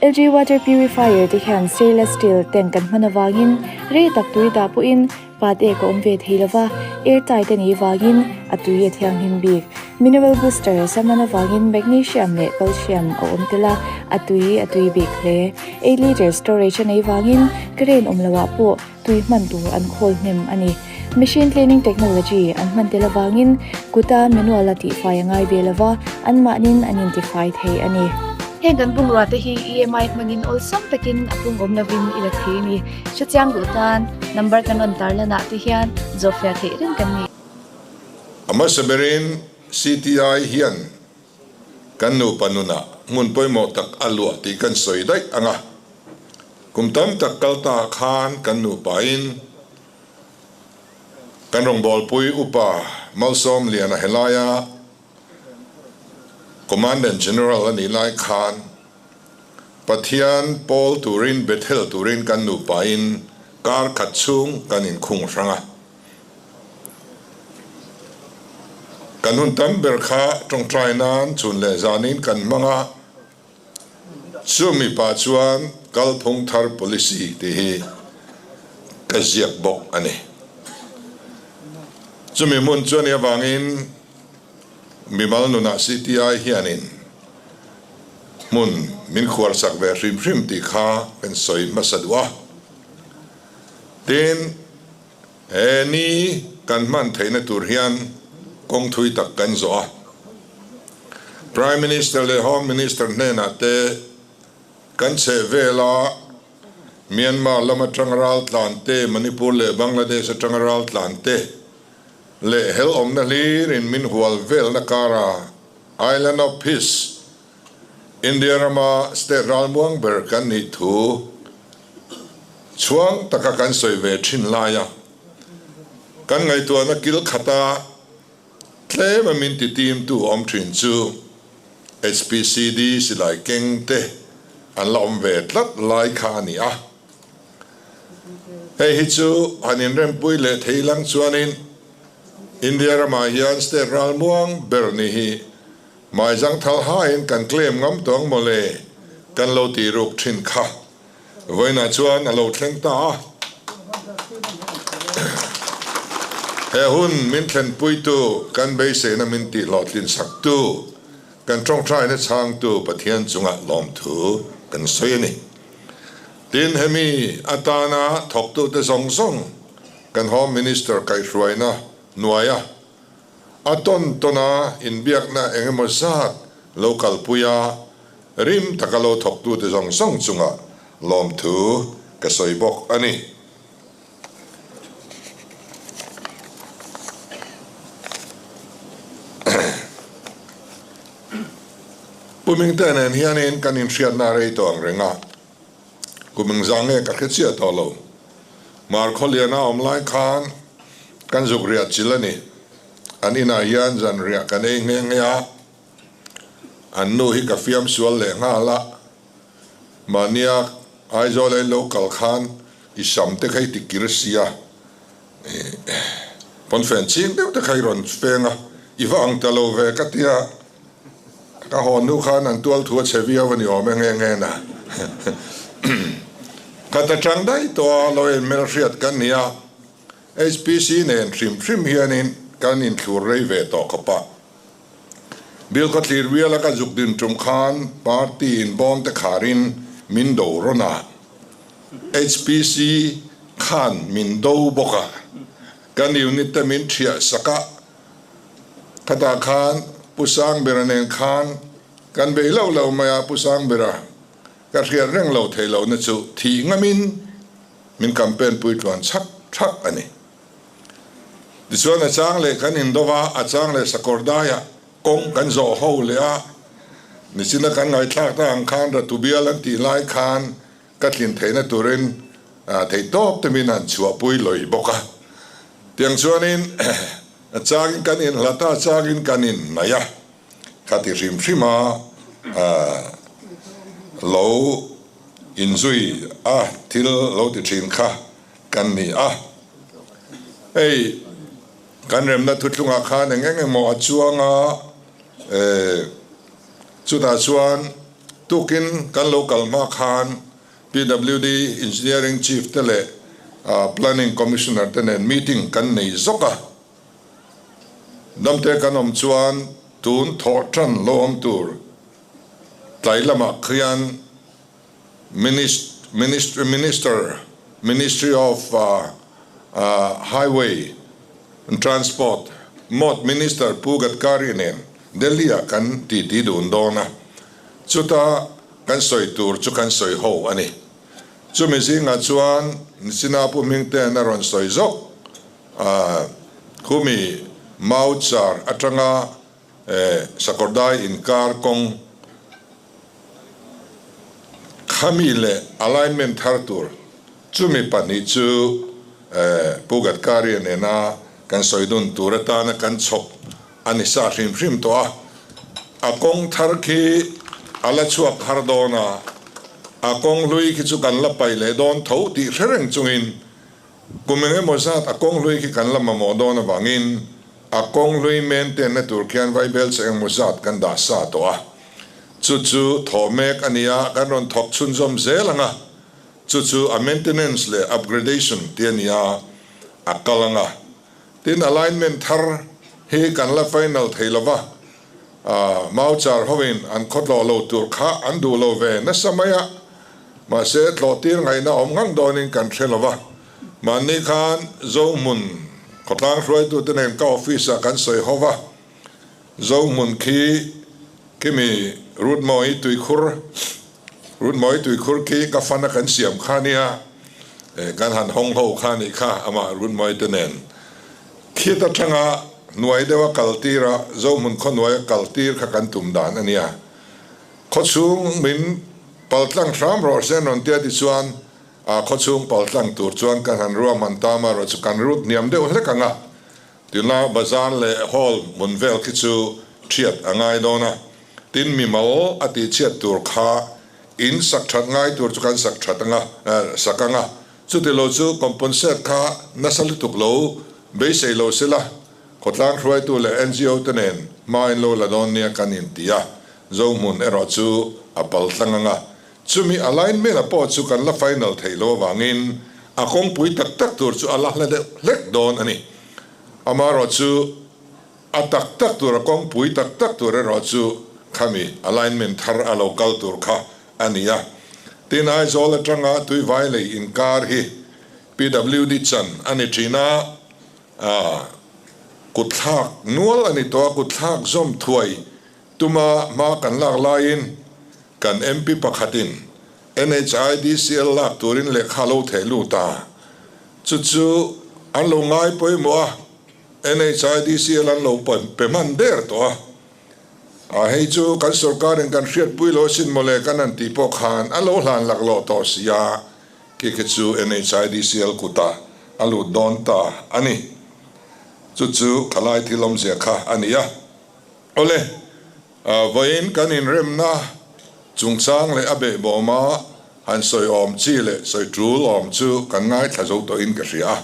LG water purifier te hian stainless steel tank an hman avangin rei tak tui dah pawhin pat ek a awm ve thei lova, air tight a nih vangin a tui a thianghlim bik. Mineral booster a hman avangin magnesium leh calcium a awm tel a, a tui a tui bik hle. 8 litre storage a neih vangin current awm loh ah pawh tui hman tur an khawl hnem a ni. Machine cleaning technology an hman tel avangin kuta manual a tihfai a ngai ve lova, anmahnin an intifai thei a ni. Heng kan bungrua te hi EMI hmangin awlsam takin a pung awm lovin i la thei a ni. Hrechiang duh tan number kan rawn tarlan ah te hian zawhfiah theih reng kan ni. A hmasa berin CTI hian Kan nupa nunah hmun pawimawh tak a luah tih kan sawi daih ang a. Kum tam tak kal ta khan kan nupain kan rawngbawlpui upa Malsawmliana helaia Commandant General a nih lai khan Pathian pawl turin Bethel turin kan nupain kar khat chhung kan inkhung hrang a. Kan hun tam ber kha tawngtai nan chhun leh zanin kan hmang a, chumi pah chuan kalphung thar policy tih hi ka ziak bawk a ni. Chumi hmun chu a nih avangin mimal nunah CTI hianin hmun min khuarsak ve hrim hrim tih kha kan sawi hmasa duh a. Tin, he ni kan hman theihna tur hian kawng thui tak kan zawh a. Prime Minister leh Home Minister hnenah te kan chheh vela Myanmar lam atanga ral tlan te, Manipur leh Bangladesh atanga ral tlan te leh hel awmna hlirin min hual velna kara Island of Peace, India rama state ralmuang ber kan nih thu chhuang taka kan sawi ve thin laia kan ngaihtuahna kil khata tlema min ti timtu awm thin chu HPCD silai keng te an la awm ve tlat lai kha a ni a. Hei hi chu han inrempui leh thei lang chuanin India ramah hian state ralmuang ber ni hi Hmaizang thal hain kan claim ngam tawng mawle kan lo tih ruk thin kha. Vawiinah chuan a lo thleng ta a. He hun min thlenpuitu, kan beiseina min tih hlawhtlin saktu, kan tawngtaina chhangtu Pathian chungah lawmthu kan sawi a ni. Tin, hemi atana thawktute zawng zawng kan Home Minister kaihhruaina hnuaia A tawn tawn a, inbiakna eng emaw zat lo kalpui a, rim taka lo thawktute zawng zawng chungah lawmthu ka sawi bawk a ni. Pu Mingte nen hianin kan inhriatna a rei tawh ang reng a, kum engzah nge ka hre chiah tawh lo. Markhawliana awm lai khan kan zuk riah chil a ni. An inah hian zan riah kan ei nghe nghe a, an nu hi ka fiam sual leh nghal a, mahnia Aizawl a lo kal khan i sam te kha i ti kir sia, pawnfen ching deuh te kha i rawn feng a, i va ang ta lo ve ka tia, ka haw nu khan an tual thu a chhe viau a ni awm e nghe nghe na. Ka ta tang daih tawh a, lo inhmel hriat kan ni a. HPC nen hrim hrim hianin kan inthlur rei ve tawh khawp a. Bill Khawthlir biala ka zuk din tum khan party in bawm te kharin min do rawn a, HPC khan min do bawk a, kan unit te min thiah sak a, khatah khan Pu Sangbera nen khan kan bei lo lo mai a, Pu Sangbera ka hriat reng lo thei lohna chu thih ngamin Min campaign pui tluan chhak chhak a ni. Tichuan a chang leh kan indo va, a chang leh sakawr daiah kawng kan zawh ho leh a, nichina kan ngaihthlak ta ang khan Ratu bial an tih lai khan ka tlin theihna turin theihtawp te min han chhuahpui lawih bawk a. Tiang chuanin a changin kan inhlat a, a changin kan inhnaih a, kha ti hrim hrim a lo Inzui a thil lo ti thin kha kan ni a. Hei kan remna thuthlungah khan eng eng emaw a chuang a, chutah chuan Tukin kan lo kal hma khan PWD Engineering Chief te leh Planning Commissioner te nen meeting kan nei zawk a. Damte kan awm chuan tun thawh tan lo awm tur tlai lamah khian Minister, Ministry of Highway and Transport, mawt Minister Pu Gadkari nen Delhi-ah kan titi dun dawn a, chuta kan sawi tur chu kan sawi ho a ni. Chumi zingah chuan Nicina Pu Hmingte'n a rawn sawi zawk a, khumi Mauchar atanga Sakawrdai inkar kawng khami leh alignment thar tur chumi pahnih chu Pu Gadkari-a nena kan sawi dun tur atana kan chhawp a ni sa hrim hrim tawh a. A kawng thar khi a la chhuak har dawn a, a kawng hlui khi chu kan la paih leh dawn tho tih hre reng chungin Kum eng emaw zat a kawng hlui khi kan la mamawh dawn avangin a kawng hlui maintain na tur khian vaibel che engemaw zat kan dah sa tawh a. Chu chu thawh mek a ni a, kan rawn thawk chhunzawm zel ang a. Chu chu a maintenance leh upgradation ti a ni a, a kal ang a. Tin, alignment thar hi kan la final thei lo va, Mauchar hovin an khawtlawh lo tur kha an duh lo ve nasa mai a, mahse tlawhtir ngaihna awm ngang dawnin kan hre lo va. Mahni khan Zohmun khawtlang hruaitute nen ka office-ah kan sawi ho va, Zohmun khi khimi Rutmawi tuikhur, Rutmawi tuikhur khi ka fana kan siam kha nia, kan han hawng ho kha nih kha amah Rutmawi te nen. Khit atanga hnuai deuha kal tir a, Zohmun khaw hnuaia kal tir kha kan tum dan a nia. Khawchhung min paltlang hram rawh se an rawn tia tichuan a khawchhung paltlang tur chuan kan han ruahman ta amaherawh chu kan rut hniam deuh hlek ang a. Tuna bazar leh hall hmun vel khi chu thiat a ngai dawn a, tin mimal a tihchhiat tur kha in sak that ngai tur chu kan sak that anga sak anga. Chuti lo chu compensate kha nasa lutuk lo beisei lo sela, khawtlang hruaitu leh NGO te nen hma in lo la dawn nia kan inti a, Zohmun erawh chu a pal tlang anga chumi alignment a pawh chu kan la final theih lo avangin a kawngpui tak tak tur chu a la hla deuh hlek dawn a ni. Amaherawh chu a tak tak tur a kawngpui tak tak tur erawh chu khami alignment thar a lo kal tur kha a ni a. Tin, Aizawl atanga Tuivai lei inkar hi PWD chan a ni thin a, kutthlak nual a ni tawh a, kutthlak zawm thuai tuma hma kan lak laiin kan MP pakhatin NHIDCL lak turin lehkha lo theh lut a, chu chu an lo ngai pawimawh a, NHIDCL an lo pe hman der tawh a. A hei chu kan sorkarin kan hriatpui lo asin mawle kan han tih pawh khan a lo hlan laklawh tawh si a, khi khi chu NHIDCL kutah a lut dawn ta a ni. Chu chu khalai thil awmzia kha a ni a. Awle, vawiin kan inremna chungchang leh a behbawma han sawi awm chi leh sawi tul awm chu kan ngaithla zo tawhin ka hria a.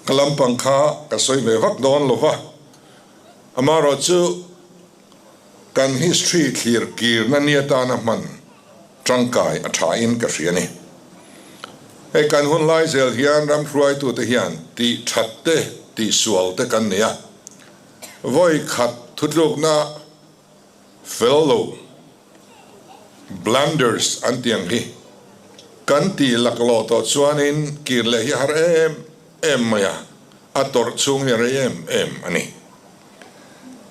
Ka lampang kha ka sawi ve vak dawn lo va. Amaherawh chu kan history thlir kirna ni atana hman tangkai a tha in ka hria ni. Hei kan hun lai zel hian ram hruaitute hian tih that te tih sual te kan nei a, vawi khat thutlukna fel lo, blunders an tih ang hi kan tih laklawh tawh chuanin kir leh hi a har em em mai a. A tawrh chhung hi a rei em em a ni.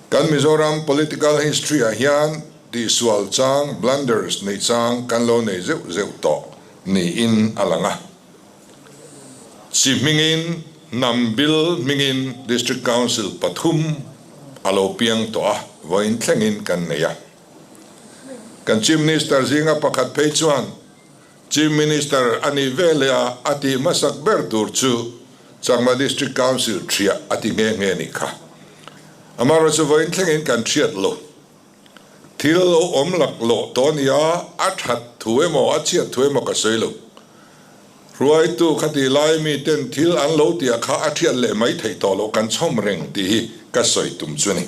Kan Mizoram political history ah hian tihsual chang, blunders, nei chang kan lo nei zeuh zeuh tawh niin a lang a. Chi hmingin, hnam bil hmingin District Council pathum a lo piang tawh a, vawiin thlengin kan nei a. Kan Chief Minister zinga pakhat phei chuan Chief Minister a nih veleh a a tih hmasak ber tur chu Chakma District Council thiah a ti nghe nghe nih kha. Amaherawhchu chu vawiin thlengin kan thiat lo. Thil lo awm laklawh tawh a nia, a that thu emaw a chhiat thu emaw ka sawi lo. Hruaitu khati lai mi ten thil an lo tih ah kha a thiat leh mai theih tawh loh kan chhawm reng tih hi ka sawi tum chu a ni.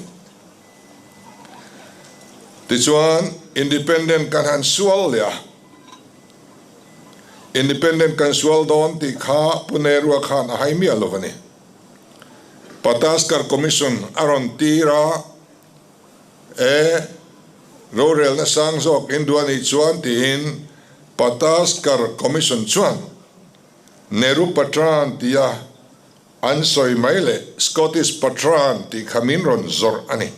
Tichuan, Independent kan han sual leh a. Independent kan sual dawn tih kha Pu Nehru-a khan a hai miah lo a ni. Pataskar Commission a rawn tir a, E, rorelna sang zawk in duh a nih chuan tiin Pataskar Commission chuan Nehru Patran tia an sawi mai leh Scottish Patran tih kha min rawn zawrh a ni.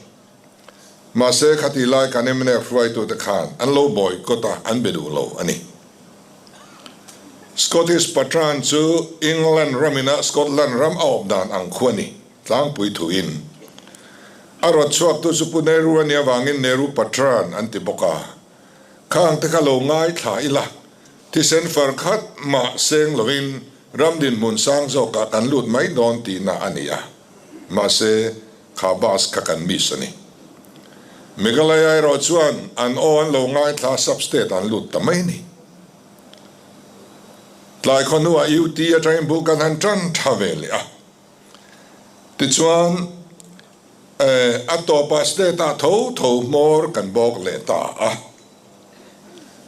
Mahse khatih lai kan mnf hruaitute khan an lo boycott a, an be duh lo a ni. Scottish Patran chu England ramina Scotland ram a awp dan ang khu a ni, tlangpui thuin. A rawt chhuaktu chu Pu Nehru a nih avangin Nehru Patran an ti bawk a. Khang te kha lo ngaithla ila, thisen far khat mah seng lovin ram dinhmun sang zawkah kan lut mai dawn tihna a ni a. Mahse, kha bus kha kan miss a ni. Meghalaya erawh chuan an aw an lo ngaithla sub-state an lut ta mai a ni. Tlai khawhnuah UT atangin bul kan han tan tha ve leh a. Tichuan, a tawpah state-ah tho tho hmawr kan bawk leh ta a.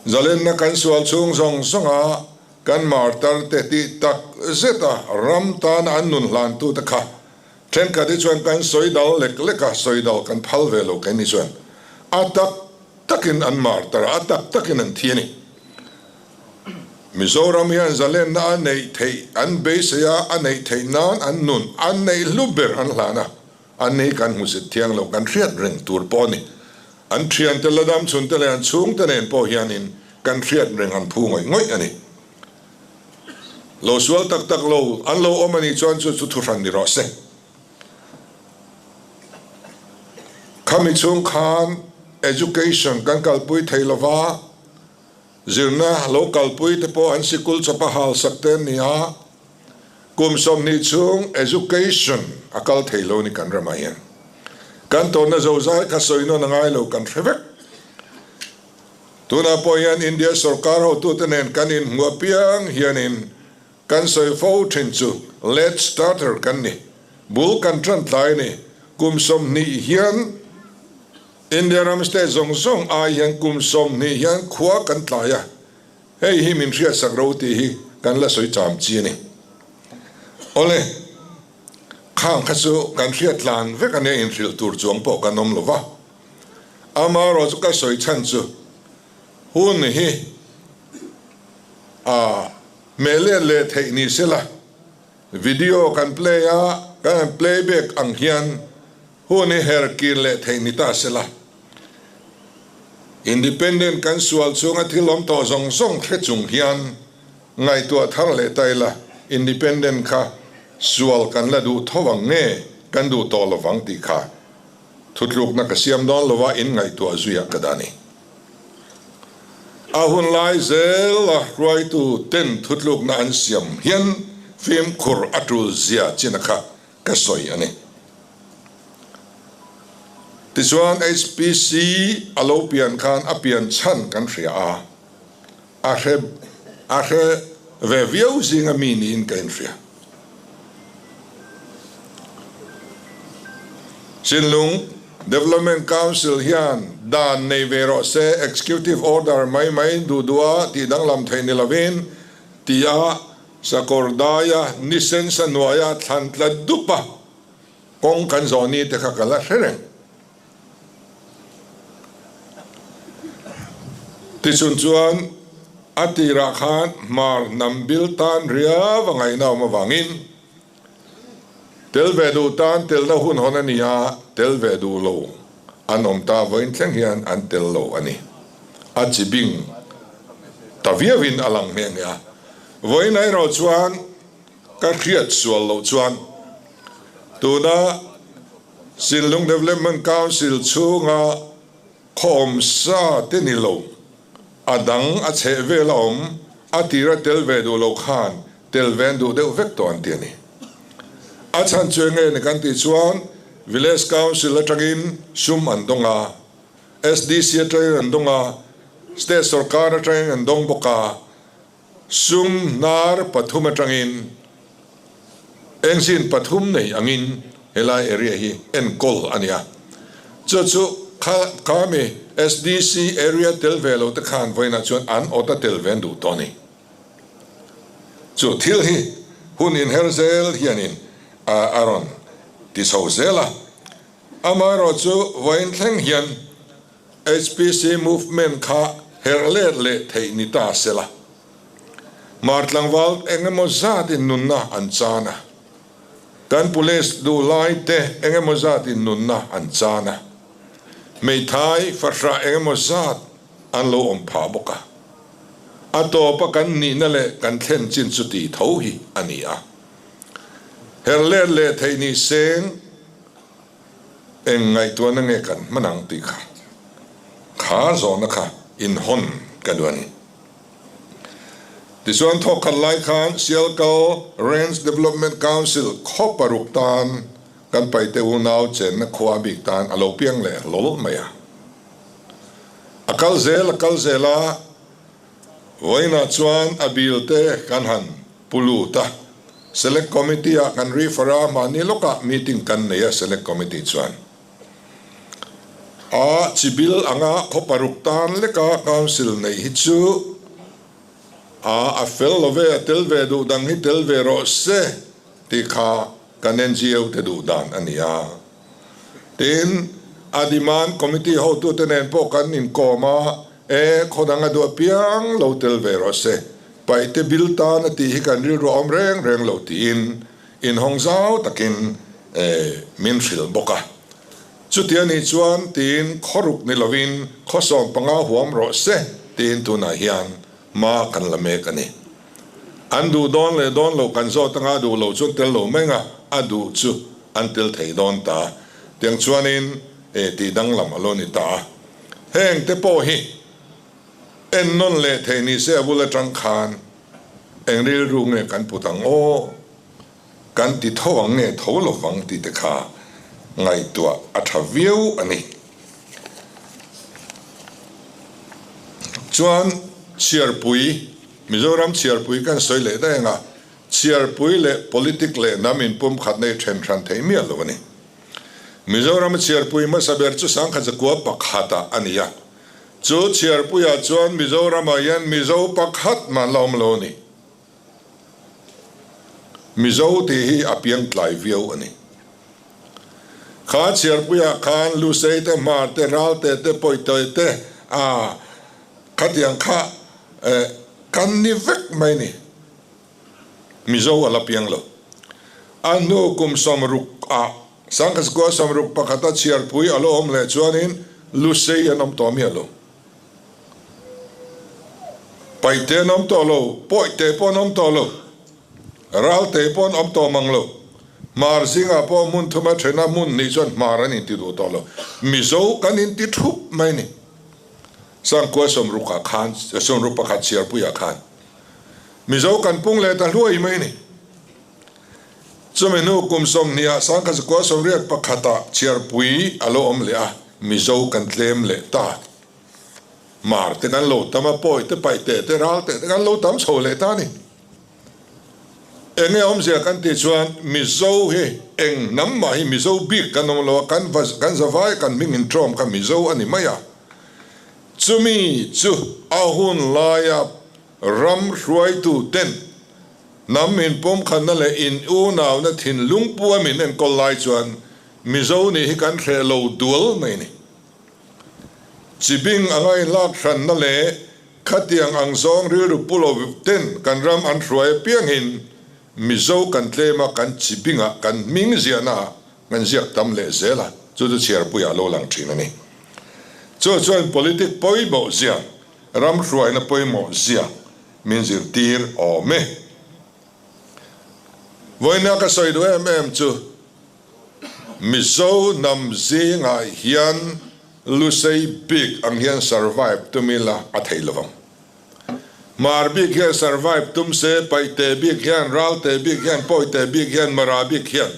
Zalenna kan sual chhung zawng zawnga kan martar te tih tak zeta ram tana an nun hlantute kha thenkhat hi chuan kan sawi dal lek lek a, sawi dal kan phal ve lo keini chuan a tak takin an martar a, a tak takin an thi a ni. Mizoram hian zalenna a neih theih an beisei a, a neih theih nan an nun an neih hlu ber an hlan a, an ni kan hmusit thiang lo kan hriat reng tur pawh a ni. An thiante la dam chhunte leh an chhungte nen pawh hianin kan hriat reng an phu ngawih ngawih a ni. Lo sual tak tak lo an lo awm a nih chuan chu chu thuhran ni rawh se. Khami chhung khan education kan kalpui thei lova, zirna lo kalpui te pawh an sikul chawpa hal sak te an ni a, Kum 20 chhung education a kal thei lo ni kan ramah hian. Kan tawnna zozai kha sawi nawn a ngai lo kan hre vek. Tunah pawh hian India sorkar hotute nen kan inhmu apiang hianin kan sawi fo thin chu late starter kan ni. Bul kan tan tlai ni. Kum 20 hian India ram state zawng zawng ai hian kum 20 hian khua kan tlai a. Hei hi min hriatsak ro tih hi kan la sawi cham chi a ni. Awle, khang kha chu kan hriat tlan vek a nia inhrilh tur chuang pawh kan awm lo va. Amaherawh chu ka sawi chhan chu hun hi a hmeh let leh theih ni se la, video kan play a, kan han play back ang hian hun hi her kir leh theih ni ta se la. Independent kan sual chhunga thil awm tawh zawng zawng hre chung hian ngaihtuah thar leh ta ila, Independent kha sual kan la duh tho ang nge kan duh tawh lovang tih kha thutlukna ka siam dawn lova in ngaihtuah zuiah ka dah a ni. A hun lai zela hruaitu ten thutlukna an siam hian fimkhur a tul zia china kha ka sawi a ni. Tichuan HPC a lo pian khan a pian chhan kan hria a, a hre a hre ve viau zinga mi niin ka inhria. Chinlung Development Council hian dan nei ve rawh se, Executive Order mai mai duh duh a tih danglam theih ni lovin tia Sakawr daia ni sensa hnuaia thlan tla dup a, kawng kan zawh ni te kha ka la hre reng. Tichun chuan a tirah khan hmar hnam bil tan riau a ngaihna awm avangin tel ve duh tan telna hun hawn a ni a, tel ve duh lo an awm ta vawiin thleng hian an tel lo a ni. A chi bing ta viauin a lang nghe nghe a. Vawiin erawh chuan ka hriat sual loh chuan tuna Sinlung Development Council chhunga khawm sa te ni lo, a dang a chheh vel a awm, a tira tel ve duh lo khan tel ve an duh deuh vek tawh an ti a ni. A chhan chu enge ni kan tih chuan Village Council atangin sum an dawng a, SDC atangin an dawng a, State sorkar atangin an dawng bawk a, Sum hnar pathum atangin engzin pathum nei angin helai area hi enkawl a ni a. Chu chu Kha kha mi SDC area tel ve lo te khan vawiinah chuan an awt a tel ve an duh tawh a ni. Chu thil hi hun inher zel hianin a rawn ti chho zel a. Amaherawhchu vawiin thleng hian HPC movement kha herh let leh theih ni ta sela. Hmar tlangval eng emaw zatin nunna an chan a. Kan police duh lai te eng emaw zatin nunna an chan a. Hmeithai fahrah eng emaw zat an lo awm phah bawk a. A tawpa kan nihna leh kan thlen chin chu tih tho hi a ni a. Herh let leh theih ni seng. Eng ngaihtuahna nge kan hman ang tih kha kha zawhna kha inhawn ka duh a ni. Tichuan thawkkhat lai khan Sialkal Range Development Council khaw paruk tan kan paite unau chenna khua bik tan a lo piang leh hlawl mai a. A kal zel a kal zel a, vawiinah chuan a bil te kan han pu lut a, Select Committee ah kan refer a, mahni lawkah meeting kan nei a Select Committee chuan a chibil anga khaw paruk tan leka Council neih hi chu a a fel lo ve, a tel ve duh dang hi tel ve rawh se tih kha kan NGO te duh dan a ni a. Tin, a demand committee hotute nen pawh kan inkawm a, e, khaw dang a duh apiang lo tel ve rawh se, paihte bil tan a tih hi kan rilru a awm reng reng lo tiin inhawng zau takin, e, min hrilh bawk a. Chuti a nih chuan tiin khawruk ni lovin khaw 15 huam rawh se tiin tunah hian hma kan la mek a ni. An duh dawn leh dawn lo kan zawt anga a duh lo chuan tel lo mai anga a duh chu an tel thei dawn ta. Tiang chuanin e tih danglam a lo ni ta a. Heng te pawh hi en nawn leh thei ni se a bul atang khan eng rilru nge kan put ang aw, kan ti tho ang nge tho lovang tih te kha ngaihtuah a tha viau a ni. Chuan chhiarpui, Mizoram chhiarpui kan sawi leh daih anga chhiarpui leh politic leh hnam inpumkhat nei then hran thei miah lo a ni. Mizoram chhiarpui hmasa ber chu Sangkhatzakua pakhatah a ni a, chu chhiarpuiah chuan Mizoramah hian Mizo pakhat mah an la awm lo a ni. Mizo tih hi a piang tlai viau a ni. Kha chhiarpuiah khan Lusei te, Hmar te, Ralte te, Pawihtawi te a khatiang kha kan ni vek mai ni. Mizo a la piang lo. A hnu kum 60 ah Sangkhaskua 61 a chhiarpui a lo awm leh chuanin Lusei an awm tawh miah lo. Paihte an awm tawh lo, Pawihte pawh an awm tawh lo, Ralte pawh an awm tawh mang lo. Hmar zingah pawh hmun thuma thena hmun hnih chuan Hmar an inti duh tawh lo. Mizo kan inti thup mai ni. Sangkua 60 ah khan, 61 chhiarpuiah khan Mizo kan pung leh ta hluai mai ni. Chumi hnu kum 20 ah 1981 ah chhiarpui a lo awm leh a, Mizo kan tlem leh ta. Hmar te kan lo tam a, pawi te, paih te te, ral te te kan lo tam chho leh ta a ni. Enge awmzia kan tih chuan Mizo hi eng hnam mah hi Mizo bik kan awm lo a, kan va kan zavai kan hming intawm kha Mizo a ni mai a. Chumi chu a hun laia ram hruaitu ten hnam inpumkhatna leh in unauna thinlung pu a min enkawl lai chuan Mizo nih hi kan hreh lo dual mai ni. Chibing anga inlak hranna leh khatiang ang zawng rilru pu lo ten kan ram an hruai apiangin Mizo kan tlem a, kan chibingah kan hming ziahnaah kan ziak tam leh zel a, chu chu chhiarpuiah a lo lang thin a ni. Chu chuan politic pawimawh zia, ram hruaina pawimawh zia min zirtir awm e. Vawiina ka sawi duh em em chu Mizo hnam zingah hian Lusei bik ang hian survive tum ila a thei lovang. Hmar bik hian survive tum se, Paihte bik hian, Ralte bik hian, Pawite bik hian, Mara bik hian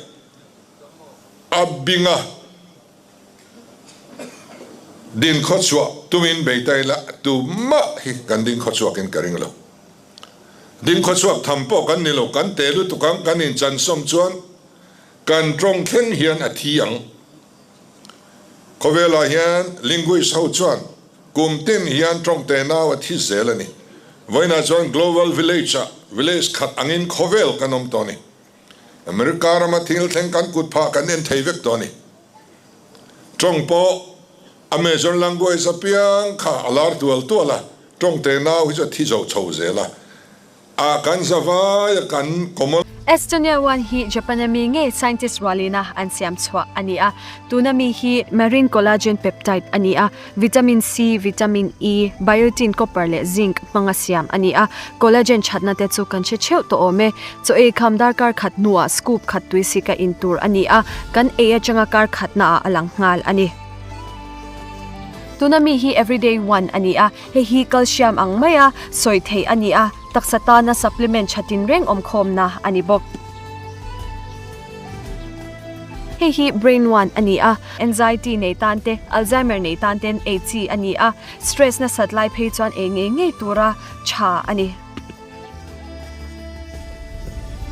a binga din khawchhuah tumin bei ta ila tumah hi kan ding khawchhuakin ka ring lo. Ding khawchhuak tham pawh kan ni lo, kan te lutuk ang, kan inchansawm chuan Kan tawng thleng hian a thi ang. Khawvelah hian linguist ho chuan kum tin hian tawng tenau a thi zel a ni. Vawiinah chuan Global Village ah village khat angin khawvel kan awm tawh a ni. America rama thil thleng kan kut phah kan en thei vek tawh a ni. Tawng pawh a major language apiang kha a lar tual tual a, tawng tenau hi chu a thi zo chho zel a. A kan zavai a kan common. Estonia one hi Japan a mi ngei scientist rualina an siam chhuah a ni a. Tuna mi hi marine collagen peptide a ni a, vitamin C, vitamin E, biotin, copper leh zinc hmanga siam a ni a. Collagen thatna te chu kan hre theuh tawh awm e. Chaw ei kham darkar khat hnuah scoop khat tui sik a in tur a ni a, kan ei atanga kar khatnaah a lang nghal a ni. Tuna mi hi everyday one a ni a. Hei hi calcium ang maia sawi theih a ni a, taksa tana supplement tha tinreng awmkhawmna a ni bawk. Hei hi brain one a ni a, anxiety nei tan te, Alzheimer nei tan ten ei chi a ni a, stress nasat lai phei chuan ei ngei ngei tura tha a ni.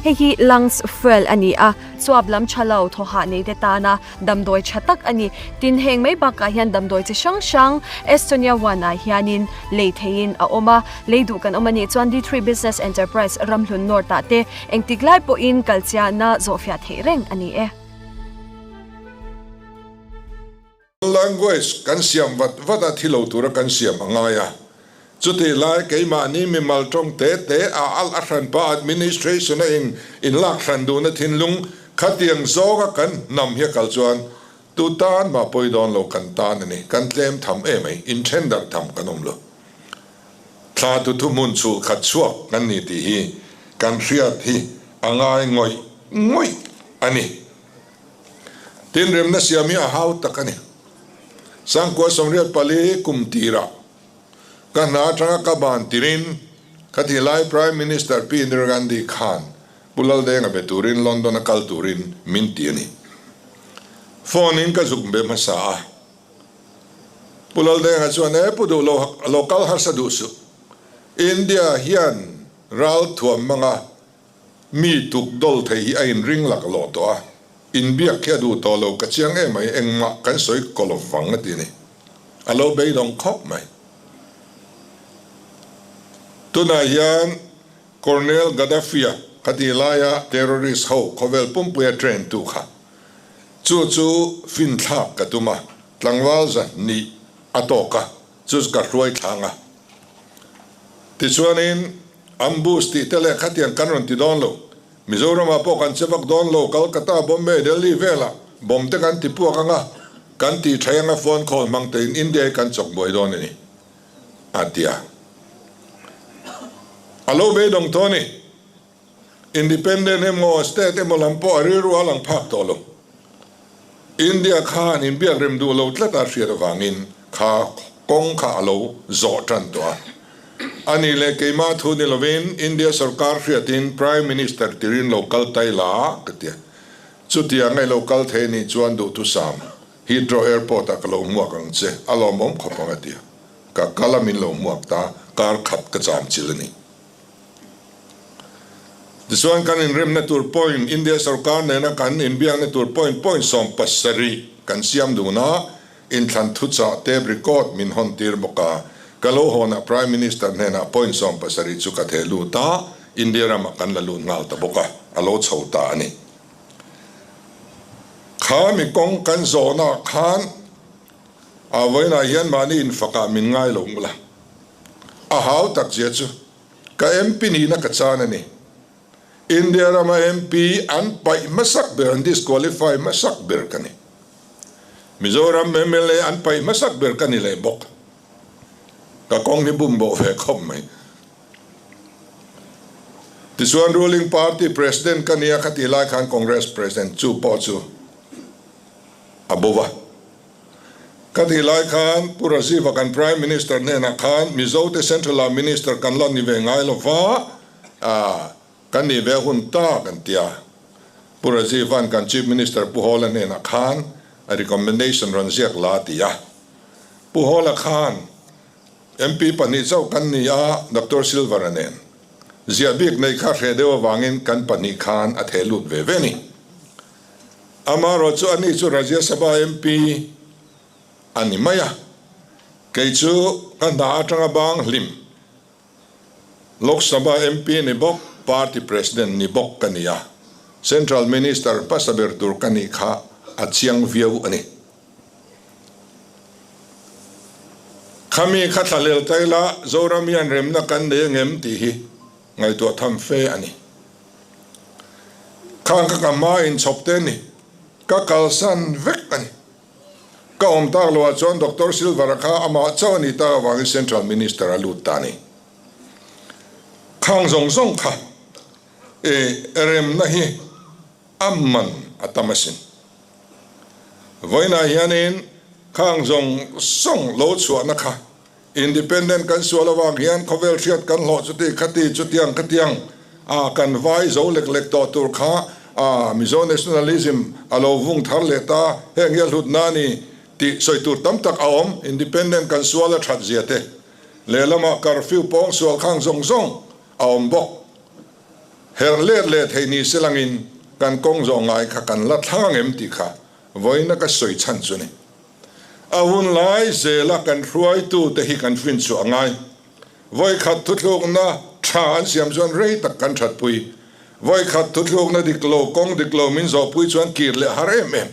Hei hi lungs fuel a ni a, chuap lam tha lo thaw hah nei te tana damdawi tha tak a ni. Tin, heng mai bakah hian damdawi chi hrang hrang Estonia One ah hianin lei theihin a awm a, lei duh kan awm a nih chuan D three Business Enterprise Ramhlun North ah te engtik lai pawhin kalchiahna zawhfiah theih reng a ni e. Language kan siam vat vat a thi lo tura kan siam a ngai a. Chutih lai keimahni mimal tawng te te a alh a hranpa administration a in inlak hran duhna thinlung khatiang zawnga kan hnam hi a kal chuan tu tan mah pawi dawn lo kan tan a ni. Kan tlem tham em mai, inthen darh tham kan awm lo. Thla tu thuhmun chhulh khat chhuak kan ni tih hi kan hriat hi a ngai ngawih ngawih a ni. Tin, remna siam hi a hau tak a ni. Sangkua 84 kum tirah ka hna atanga ka ban tirin ka ti lai Prime Minister Pi Indira Gandhi khan Pu Laldenga be turin London a kal turin min ti a ni. Phone in ka zuk be hmasa a. Pu Laldenga chuan, E Pu duh lo, lo kal harsa duh suh. India hian ral thuam hmanga Mi tuk dawl thei hi a inring laklawh tawh a, inbiak hi a duh tawh lo ka chiang em mai, engmah kan sawi kaw lo vang a ti ni. A lo beidawng khawp mai. Tunah hian Colonel Gaddafi-a kha ti laia terrorist ho khawvel pumpuia train tu kha chu chu finthlak ka tum a, tlangval zahnih a tawk a, chu chu ka hruai thlang a. Tichuanin ambush tih te leh khatiang kan rawn ti dawn lo. Mizoramah pawh kan che vak dawn lo, Calcutta, Bombay, Delhi velah bomb te kan ti puak anga, kan tih thei anga phone call hmang tein India hi kan chawk buai dawn a ni, a ti a. A lo beidawng tawh a ni. Independent emaw state emaw lam pawh a rilru a lang phak tawh lo. India khan inbiak rem duh lo tlat a hriat avangin kha kawng kha a lo zawh tan tawh a. A nih leh keimah thu ni lovin India sorkar hriatin Prime Minister tirin lo kal tai la ka ti a. Chutiang a i lo kal thei nih chuan duhthusam Heathrow Airport ah ka lo hmuak ang che a lawmawm khawp ang a ti a. Ka kal a min lo hmuak ta kar khat ka cham chil a ni. Tichuan kan inremna tur point, India sorkar nena kan inbiakna tur point point 70 kan siam dun a, inthlan thuchah tape record min hawn tir bawk a. Ka lo hawnah Prime Minister hnenah point 70 chu ka theh lut a, India ramah kan la lut nghal ta bawk a, a lo chho ta a ni. Kha mi kawng kan zawhnaah khan a vawiinah hian mahni infakah min ngai lo ngula. A hau tak zia chu ka MP nihna ka chan a ni. India rama MP an paih hmasak ber, an disqualify hmasak ber ka ni. Mizoram mla an paih hmasak ber ka ni leh bawk. Ka kawng hi bum bawh ve khawp mai. Tichuan ruling party president ka nia kha tih lai khan Congress president chu pawh chu a bo va. Ka tih lai khan Pu Rajiv-a kan Prime Minister hnenah khan Mizote Central-ah Minister kan la ni ve ngai lo va, kan nih ve hun ta kan ti a. Pu Rajiv-a'n kan Chief Minister Pu Hawla hnenah khan a recommendation rawn ziak la a ti a. Pu Hawla khan MP pahnih chauh kan ni a, Doctor Silver-a nen. Ziah bik nei kha hreh deuh avangin kan pahnih khan a theh lut ve ve a ni. Amaherawhchu ani chu Rajya Sabha MP. a ni mai a. Kei chu ka hna atanga bang hlim Lok Sabha MP ni bawk, Party President ni bawk ka ni a, Central Minister hmasa ber tur ka nih kha a chiang viau a ni. Khami kha thlahlel ta ila Zoram hian remna kan nei angem tih hi ngaihtuah tham fe a ni. Khang kha ka hma inchhawp te ni, ka kalsan vek a ni. Ka awm tak loah chuan Doctor Silver-a kha amah chauh a nih tak avangin Central Minister a lut ta a ni. Khang zawng zawng kha e remna hi a man a tam asin. Vawiinah hianin khang zawng zawng lo chhuahna kha Independent kan sual avang hian khawvel hriat kan hlawh chuti khati chutiang khatiang a kan vai zo lek lek tawh tur kha a Mizo nationalism a lo vung thar leh ta, heng hi a hlut na ni tih sawi tur tam tak a awm, Independent kan sual a that zia te lehlamah curfew pawng sual khang zawng zawng a awm bawk. Her let leh theih ni se langin kan kawng zawh ngai kha kan la thlang angem tih kha vawiina ka sawi chhan chu ni. A hun lai zela kan hruaitute hi kan finchhuah a ngai. Vawikhat thuthlukna tha an siam chuan rei tak kan thatpui. Vawikhat thuthlukna dik lo, kawng dik lo min zawhpui chuan kir leh har em em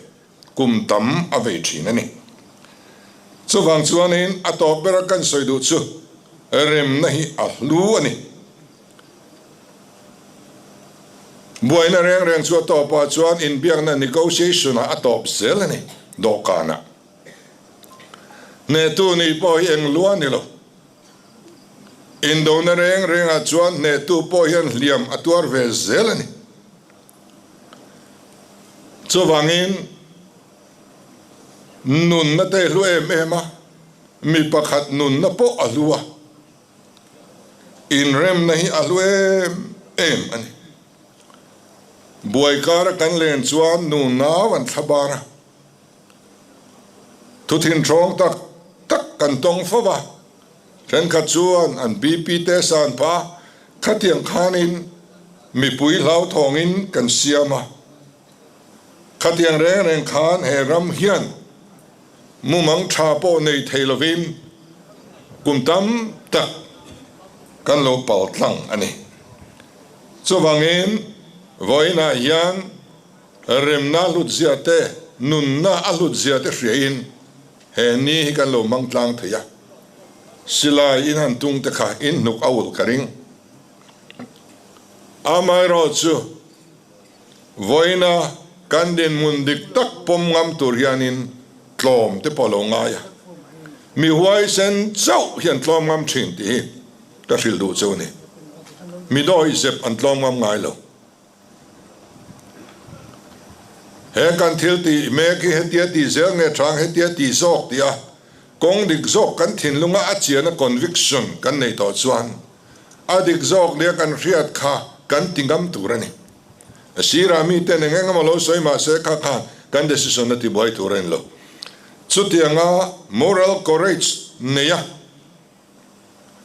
kum tam a vei thin a ni. Chuvang chuanin a tawp bera kan sawi duh chu remna hi a hlu a ni. Buaina reng reng chu a tawpah chuan inbiakna negotiation ah a tawp zel a ni dawhkanah. Hnehtu nih pawh hi eng lua ni lo. Indona reng rengah chuan hnehtu pawh hian hliam a tuar ve zel a ni. Chuvangin nunna te hlu em em a, mi pakhat nunna pawh a hlu a. Inremna hi a hlu em em a ni. Buai kara kan len chuan nu nau an thla bar a, thuthin hrawng tak tak kan tawng fo va, thenkhat chuan an BP te san phah a, khatiang khanin mipui hlauthawngin kan siam a, khatiang reng reng khan he ram hian Mumang tha pawh nei thei lovin kum tam tak kan lo pal tlang a ni. Chuvangin vawiinah hian remna hlutzia te, nunna a hlutzia te hriain he ni hi kan lo hmang tlang thei a. Silai in han tung te kha in hnuk a ulh ka ring. Amaherawhchu Vawiina kan dinhmun dik tak pawm ngam tur hianin tlawm te pawh a lo ngai a, mi huaisen chauh hi an tlawm ngam thin tih hi ka hrilh duh chu a ni. Mi dawihzep an tlawm ngam ngai lo. He kan thil tih mek hi hetia tih zel nge thang hetia tih zawk tih a kawng dik zawk kan thinlunga a chiana conviction kan nei tawh chuan A dik zawk nia kan hriat kha kan ti ngam tur a ni. A sirah miten eng eng emaw lo sawi mah se kha khan kan decision a ti buai tur a ni lo. Chutianga moral courage neia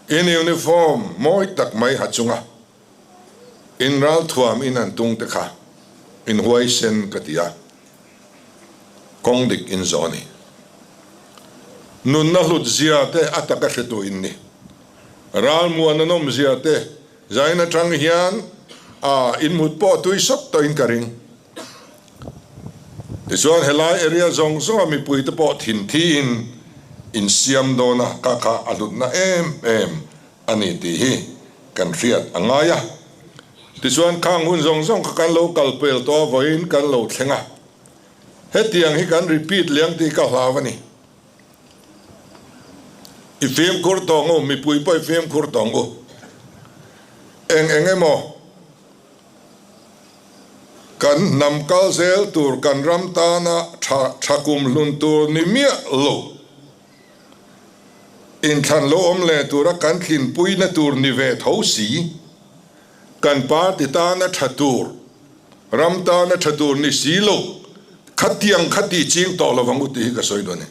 in uniform mawi tak mai ha chunga in ralthuam in han tung te kha in huaisen ka ti a, kawng dik in zawh a ni. Nunna hlut zia te a taka hretu in ni. Ralmuan an awmzia te zain atang hian a inmut pawh tui sawt tawhin ka ring. Tichuan helai area zawng zawnga mipui te pawh thinthi in insiam dawn a, ka kha a hlutna em em a ni tih hi kan hriat a ngai a. Tichuan khang hun zawng zawng kha kan lo kal pel tawh a vawiin kan lo thleng a, hetiang hi kan repeat liang tih ka hlau a ni. I fimkhur tawng u, mipui pawh i fimkhur tawng u. Eng eng emaw kan hnam kal zel tur, kan ram tana tha tha kum hlun tur ni miah lo, inthlan lo awm leh tura kan tlinpuina tur ni ve tho si, kan party tana tha tur, ram tana tha tur ni si lo, khatiang kha tih ching tawh lovang u tih hi ka sawi dawn e.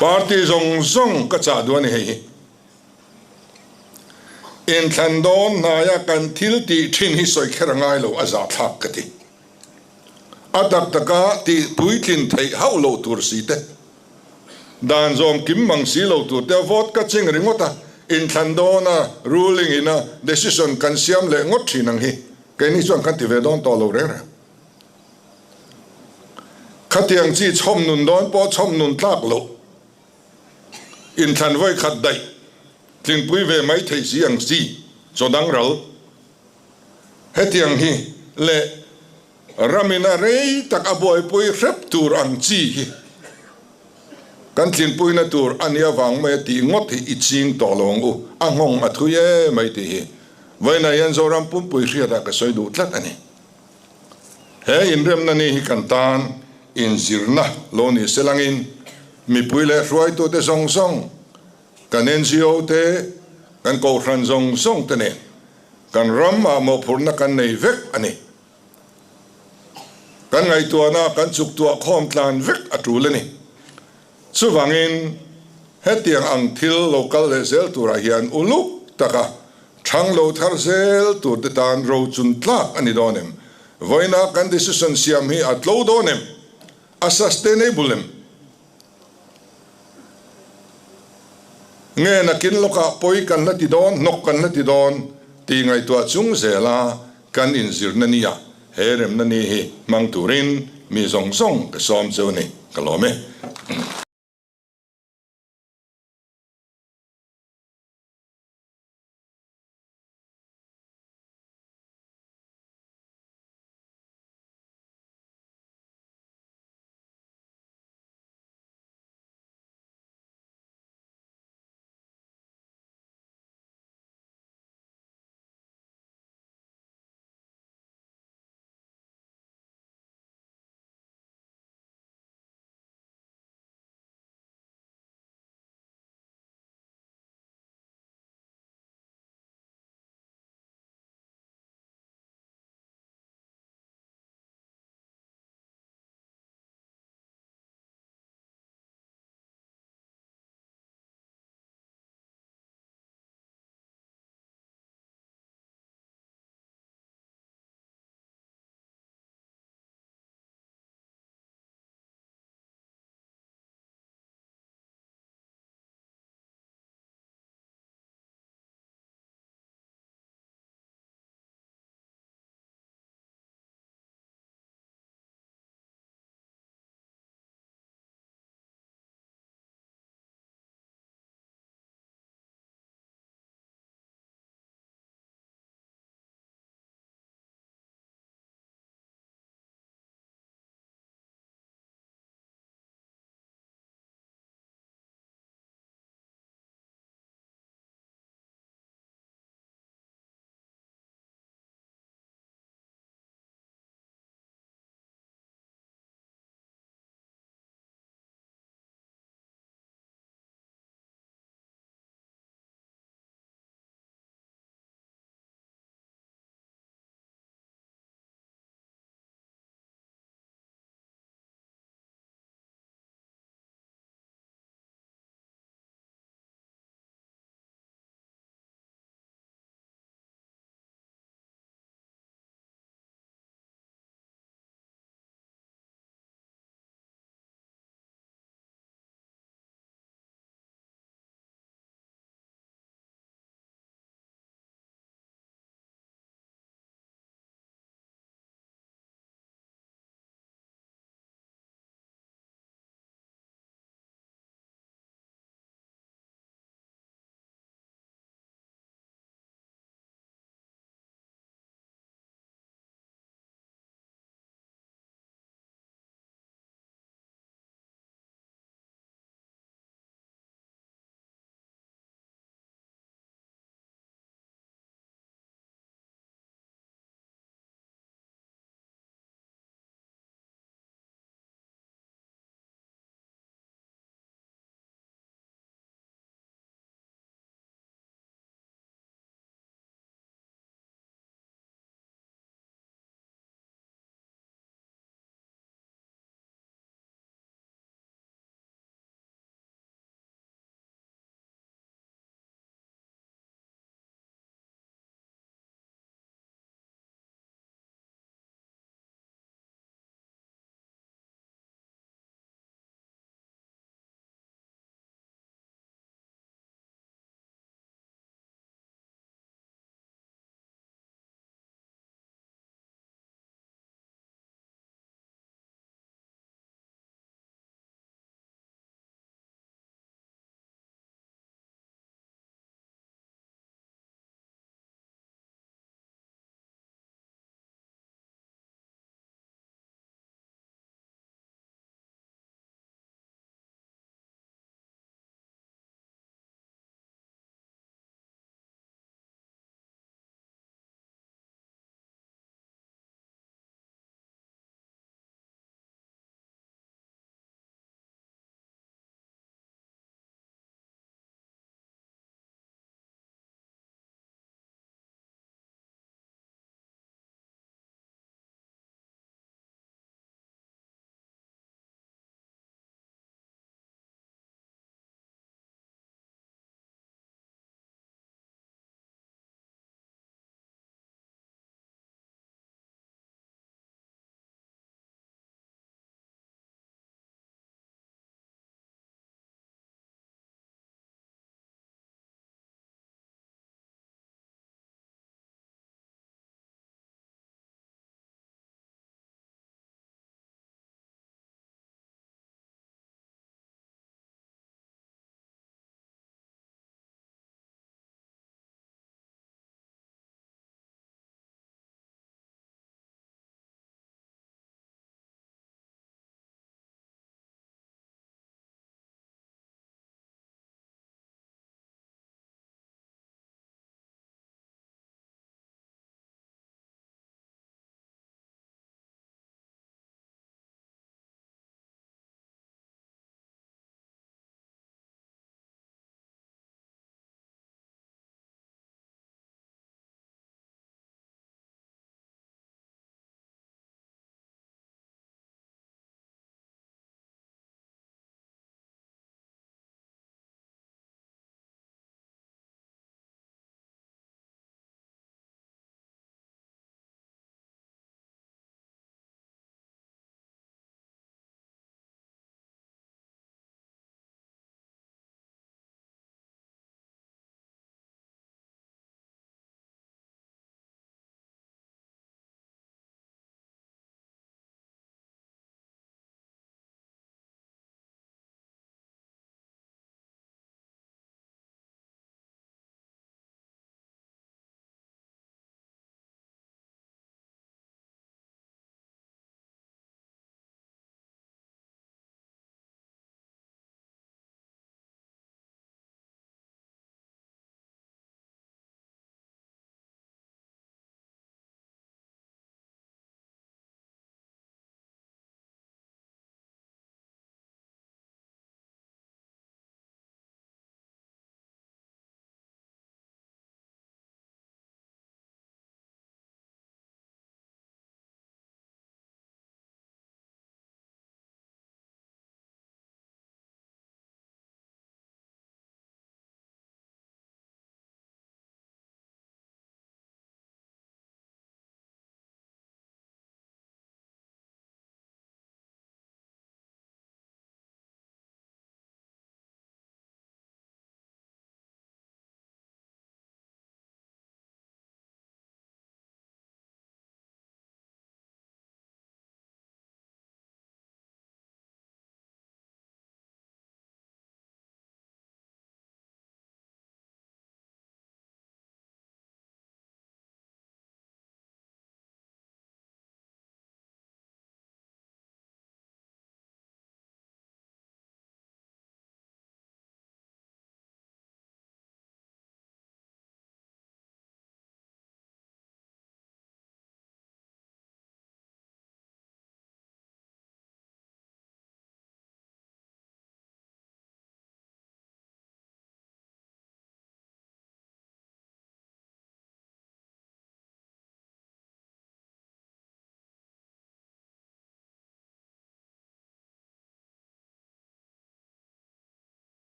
Party zawng zawng ka chah duh a ni hei hi. Inthlan dawn hnaia kan thil tih thin hi sawi kher a ngai lo a zahthlak ka ti. A tak taka tih puitlin theih hauh loh tur si te, dan zawm kim mang si lo tur te a vote ka ching ringawt a, inthlan dawna ruling ina decision kan siam leh ngawt thin ang hi keini chuan kan ti ve dawn tawh lo reng reng. Khatiang chi chhawm nun dawn pawh chhawm nun tlak loh, inthlan vawi khat daih tlingpui ve mai theih si ang chi chaw dang ral. Hetiang hi leh ramin a rei tak a buaipui hrep tur ang chi hi kan tlinpuina tur a nih avang mai a tih ngawt hi i ching tawh lo ang u, a nghawng a thui e mai tih hi vawiinah hian Zoram pumpui hriatah ka sawi duh tlat a ni. He inremna ni hi kan tan inzirna lo ni se langin mipui leh hruaitute zawng zawng, kan ngo te, kan kohhran zawng zawng te nen kan ram ah mawhphurhna kan nei vek a ni. Kan ngaihtuahna kan chuktuah khawm tlan vek a tul a ni. Chuvangin hetiang ang thil lo kal leh zel turah hian uluk taka thang lo thar zel tur te tan ro chun tlak a ni dawn em? Vawiina kan decision siam hi a tlo dawn em? A sustainable em? Nge nakin lawkah pawi kan la ti dawn, hnawk kan la ti dawn tih ngaihtuah chung zela kan inzirna nia he remna ni hi hmang turin mi zawng zawng ka sawm cheu ni, ka lawm e.